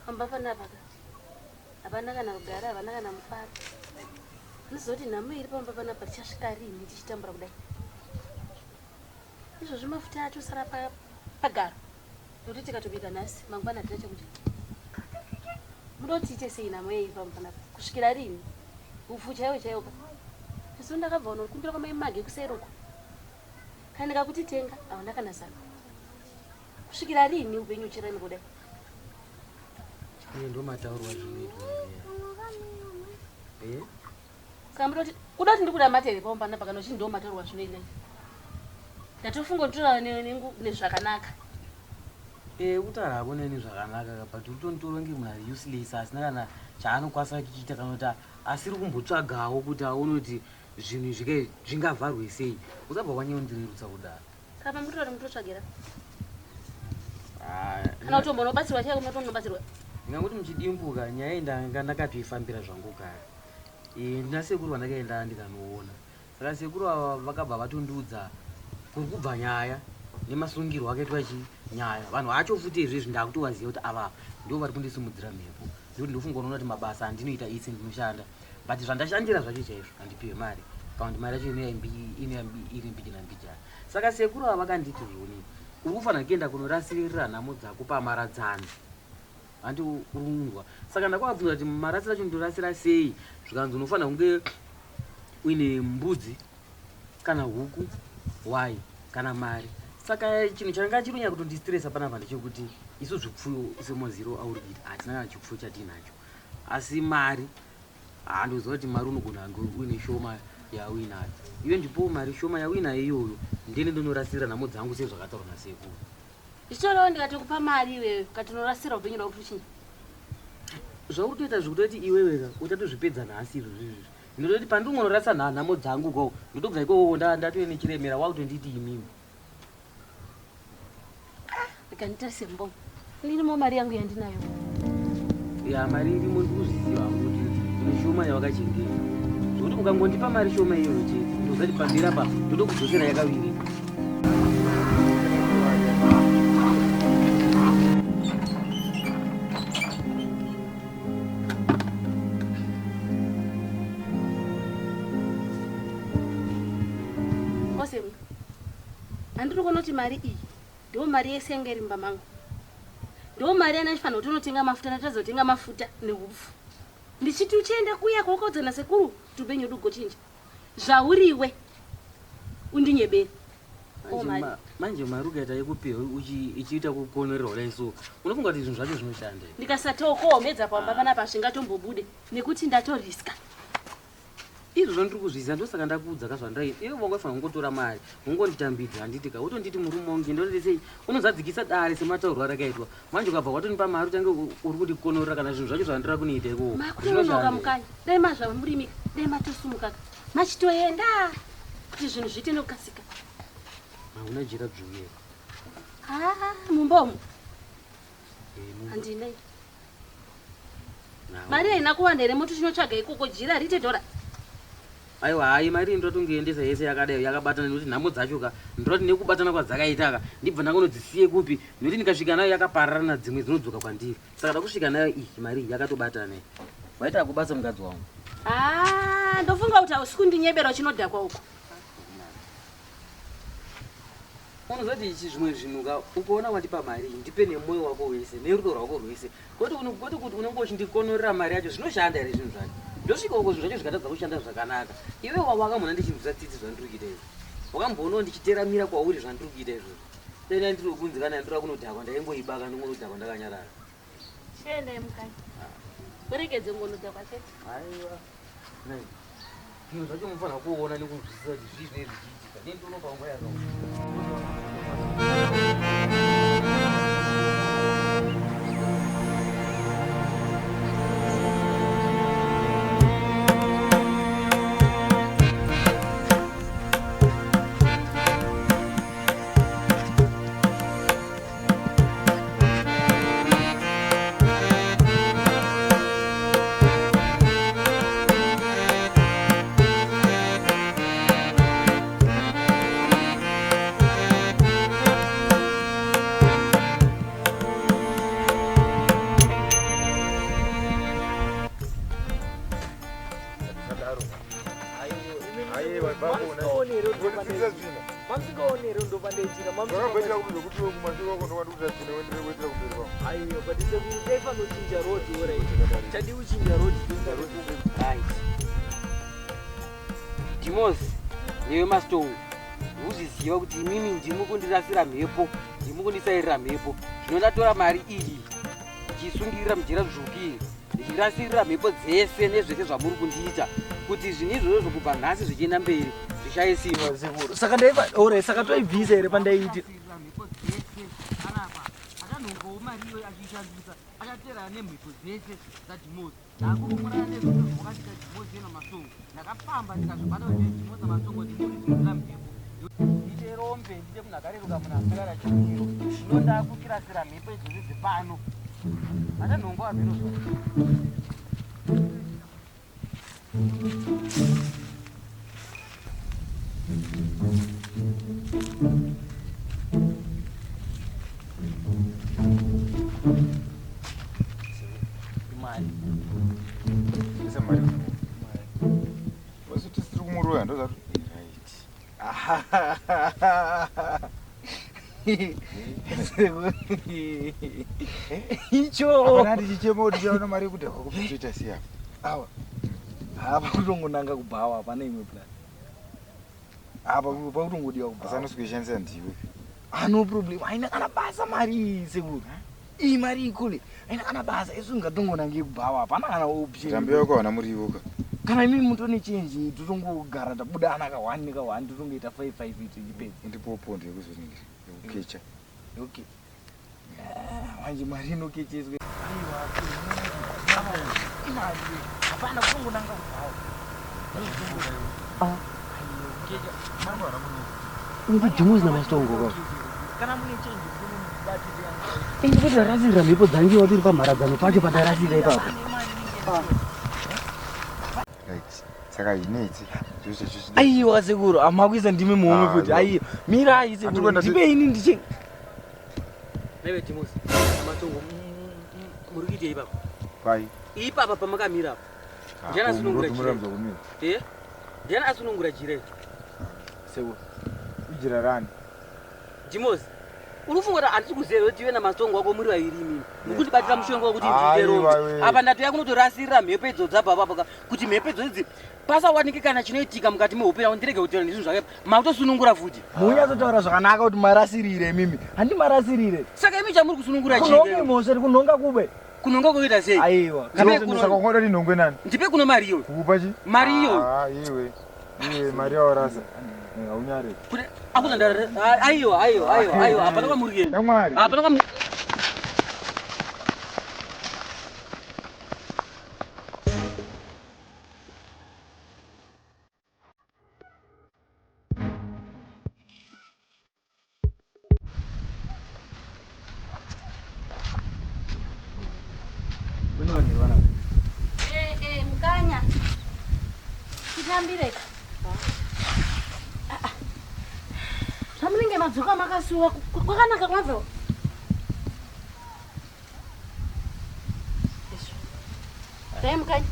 Pamba panapa ka hapana kana rugare, havana kana mufaro. Ndizoti nhamo iri pamba panapa tichasvika rini tichitambura kudai? Izvozvi mafuta atosara pagaro nokuti tikatobika nhasi mangwana hatina chekudya. Muda kuti tiite sei nhamo yei pamba panapa kusvikira rini? Upfu chaiwo chaiwo ka isu ndakabva unokumbira kwamai Mage kuseri uko, kana ndikakuti tenga hauna kana zano. Kusvikira rini upenyu uchirema kudai? Iye ndomataurwa zvinoitwa here? Eh? Saka muda kuti kuda kuti ndikuda matere pamba panapa kana uchiti ndomataurwa zvinoitwa. Ndatofunga kuti totaura nezvakanaka. Eh, kutaura hako neni zvakanaka ka but utonditora kunge munhu ari useless asina kana chaanokwanisa kuchiita kana kuti asiri kumbotsvagawo kuti aone kuti zvinhu izvi kai zvingavharwe sei. Usabva wanyondirerutsa kudaro. Saka pamukutora mutotsvagira. Ah, kana kutombonobatsirwa chaiko munotonobatsirwa. Ndingangoti muchidimbuka nyaya iyi ndanga ndakatoifambira zvangu kare. Eh, ndina sekuru vandakaenda ndikanoona. Saka sekuru ava vakabva vatondiudza kuri kubva nyaya nemasungirwo akaitwa chi nyaya. Vanhu vacho futi izvezvi ndakutovaziva kuti ava ndivo vari kundisimudzira mhepo. Nekuti ndofunga unoona kuti mabasa andinoita ese ndinoshanda. But zvandashandira zvacho chaizvo handipiwe mari. Kana kuti mari yacho inouya iri mbijana mbijana. Saka sekuru ava vakanditi zvoni uri kufanira kuenda kunorasirira nhamo dzako pamaradzano. Hanti uri kunzwa. Saka ndakavabvunza kuti marasiro acho ndorasira sei? Zvikanzi unofanira kunge uine mbudzi kana huku wai kana mari. Saka chinhu changa chiri kunyanya kutondistressa panapa ndechekuti isu zvipfuyo semaziro auri kuita hatina kana chipfuyo chatiinacho. Asi mari handoziva kuti mari unogona kunge uine shoma yauinayo. Iwe ndipowo mari shoma yauinayo iyoyo ndiende ndonorasirira nhamo dzangu sezvakataurwa nasekuru. Zvichitorewo ndikatokupa mari iwewe ukatonorasira upenyu hwako kuchinja. Zvauri kutoita zvekutoti iwewe ka uchatozvipedza nhasi izvozvi izvi. Ndinototi pandingonorasa nhamo dzangu ko ndotobva ikoko ndatove nechiremera wakutonditi imimi. Rega nditarise mumba umu. Ndirimo mari yangu yandinayo. Ya mari irimo ndikuzviziva hangu kuti une shoma yawakachengeta. Zvekuti ukangondipa mari shoma iyoyo chete ndozati pamberi apa ndotokudzosera yakawirika. Osemu, handiri kuona kuti mari iyi Ndiyo mari yese yanga iri mumba mangu. Ndiyo mari yanaifanira kuti unotenga mafuta ndatazotenga mafuta neupfu. Ndichiti uchienda kuya kwaukaudza nasekuru kuti upenyu hwedu ugochinja. Zvauriwe undinyebere. Oh, mari. Manje mari ukaita yekupiwa ichiita kukonererwa kudai so unofunga kuti zvinhu zvacho zvinoshanda here? Ndikasatokohomedza pamba panapa hazvingatombobude nekuti ndatoriska. Izvozvo ndiri kuzviziva ndosaka ndakuudza ka zvandai iwe wanga ufanira kungotora mari wongonditambidza handiti ka wotonditi murume wangu ndototi sei unozadzikisa dare semataurwo arakaitwa manje ukabva watonipa mari utange uri kundikonorera kana zvinhu zvacho zvandira kunoita ikoko makunonoka mukanya dai mazvamurimika dai matosumukaka machitoenda kuti zvinhu zviite nekukasika. Hauna jira dzvuku here? Haa mumba umu handina. Mari haina kuwanda here moti tinotsvaga ikoko jira riite dhora? Aiwa hayi mari iyi ndotongoendesa yese yakadai yakabatana nekuti nhamo dzacho ka ndinoti nekubatana kwadzakaita ka ndibva ndangonodzisiye kupi nekuti ndikasvika nayo yakapararana dzimwe dzinodzoka kwandiri saka dakusvika nayo iyi mari iyi yakatobatana iyi waita kubasa mukadzi wangu. Ah, ndofunga kuti hausi kundinyebera uchinodhakwa uko. Unozoti ichi zvimwe zvinhu ka ukaona wandipa mari iyi ndipe nemwoyo wako wese nerudo rwako rwese kwete kwete kuti unenge uchindikonorera mari yacho zvinoshanda here zvinhu zvacho ndosvika uko zvinhu zvacho zvikatadza kushanda zvakanaka iwe wakamboona ndichinzwisa tsitsi zvandiri kuita izvo wakamboonawo ndichiteramira kwauri zvandiri kuita izvozvo dai ndandiri wekunzi kana ndiri kunodhakwa ndaingoibaka ndingonodhakwa ndakanyarara. Chiendai mukanya. Werekedze ngonodhakwa chete. Aiwa. Zvinhu zvacho munofanira kuona nekunzwisisa kuti zvii zvinenge zvichiitika. Nei ndinopa nguva yakaoma. Mamusingaoni here Ngotisisa tsvina. Mamusingaoni here ndopandaitira. Zvakagoitira kuti zvekuti iwe kumashure kwako ndokwandikuita tsvina wendira kumberi kwangu. Aiwa, but sekuru taifanochinja road alright. Tadi kuchinja road. Right. Dimos, newe Mastongo, ndikuzviziva kuti imimi ndimi kundirasira mhepo, ndimi kundisairira mhepo. Zvino ndatora mari iyi ndichisungirira mujira dzvuku iyi, ndichirasirira mhepo dzese nezvese zvamuri kundiita kuti zvinhu izvozvo kubva nhasi zvichienda mberi zvishaye simba. Sekuru, saka ndaifa alright, saka toibvisa here pandaiitira? Rasirira mhepo dzese panapa. Achanhongawo mari iyoyo achiishandisa, achateerana nemhepo dzese dzaDhimosi. Ndakurumurana nezvose zvawakaita Dhimosi naMasongo. Ndakafamba ndikazvibata kuti Dhimosi naMasongo ndinondisimudzira mhepo. Ndiite rombe, ndiite munhu akareruka, munhu asina kana chimiro. Zvino ndakukirasira mhepo idzodzo dzepano. Achanhongawo mhino zvake. Imari. Isa mari. Wasu tisiri kumuroya ndozvati. Right. Icho. Hapana ndichichema kuti tichaona mari yekudhakwa kupi toita sei apa. Awa. Hapa kutongonanga kubhawa hapana imwe plan. Apa pakutongodiwa Asi kubhawa. anosi kuishandisa ndiwe. Ah, no problem. Haina kana basa mari iyi sekuru. Iyi mari ikule. Haina kana basa isu ngatongonange kubhawa hapana kana option. Tambi yako hauna muriwo ka. Kana imi mutone change totongogara tabudana ka 1 ka 1 totongoita 5 5 tichipedza. Undipowo pondo yekuzoningiri yekukecha. Okay. Ah, manje mari inokecheswe. Aiwa, imari. Hapana kutongonanga kubhawa. Dhimosi naMastongo ka. Kana mune change munomubatire Ini kuti ndarasirira mhepo dzangu iwa tiri pamharadzano pacho pandarasirira ipapo. Right. Saka inetsi. Zvose zvose. Aiwa sekuru, amakuisa ndimi muhomwe Ah, futi. no. Aiwa, mirai sekuru. Hatikuenda ti- Ndipe ini ndiche. Naiwe Dhimosi naMastongo muri kuitei ipapo? Pai. Ipapa pamakamira apa. Ndiani asunungura jira? Muramza kumira. Eh? Ndiani asunungura jira iri? Sekuru. Ijira rani. Dhimosi, uri kufunga kuti handisi kuziva here kuti iwe naMastongo wako muri vaviri imimi? Muri kundibatira mushonga wekuti ndiite Aiwa, rombe. we. Apa ndatoya kunotorasirira mhepo idzodzo apa apapo ka kuti mhepo idzodzi pasawanike kana chinoitika mukati mehope yangu ndirege kutaura nezvinhu zvakaipa. Makutosunungura futi. Munyatsotaura zvakanaka kuti marasirire imimi. Handi marasirire. Saka imi chamuri kusunungura Kunhonga chii? imhosva iri kunhonga kube. Kunhonga kuita sei? Aiwa. Ndipe Saka kuno ungoda kuti nhongwe nani? ndipe kuno mari iyoyo. Kukupa chi? Mari iyoyo. Ah, iwe. Iwe mari yawarasa. Haunyare. Kuti akuna ndara aiwa aiwa aiwa aiwa hapana kwamuri kuenda. Yamwari. Hapana kwamuri Eh, eh, mukanya. Titambire. Ah, ah. Zvamunenge madzoka makasuwa kwakanaka kwabva. Dai mukanya.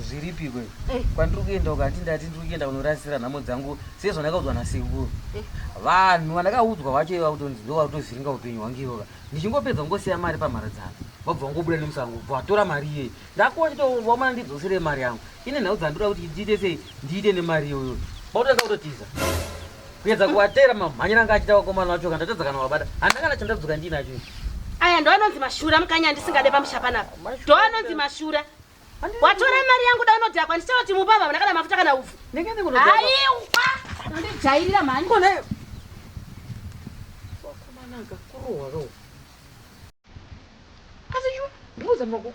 Zviripiko Eh. kwandiri kuenda uko handi ndati ndiri kuenda kunorasira nhamo dzangu sezvandakaudzwa nasekuru. Eh. Vanhu vandakaudzwa vacho iva kutonzi ndo vakutovhiringa upenyu hwangu ivoka. Ndichingopedza kungosiya mari pamharadzano vabva vangobuda nemusango bva vatora mari iyeyi. Ndakuwa chitovaomana ndidzosere mari yangu. Ine nhau dzandoda kuti ndiite sei ndiite nemari iyoyo. Bakutanga kutotiza. Kuedza kuvatera mamhanyira anga achiita vakomana vacho kana ndatadza kana wabata. Handina kana chandadzoka ndiinacho. Aya ndo anonzi mashura mukanya ndisingade pamusha panapa. Ndo anonzi mashura. Watora mari yangu da unodhakwa ndichava mubaba hamuna kana mafuta kana upfu. Ndingaende kunodhakwa. Aiwa. Unondijairira mhani. Kona. Vakomanaka kurohwa kawo. Asi shuwa ndinoza mako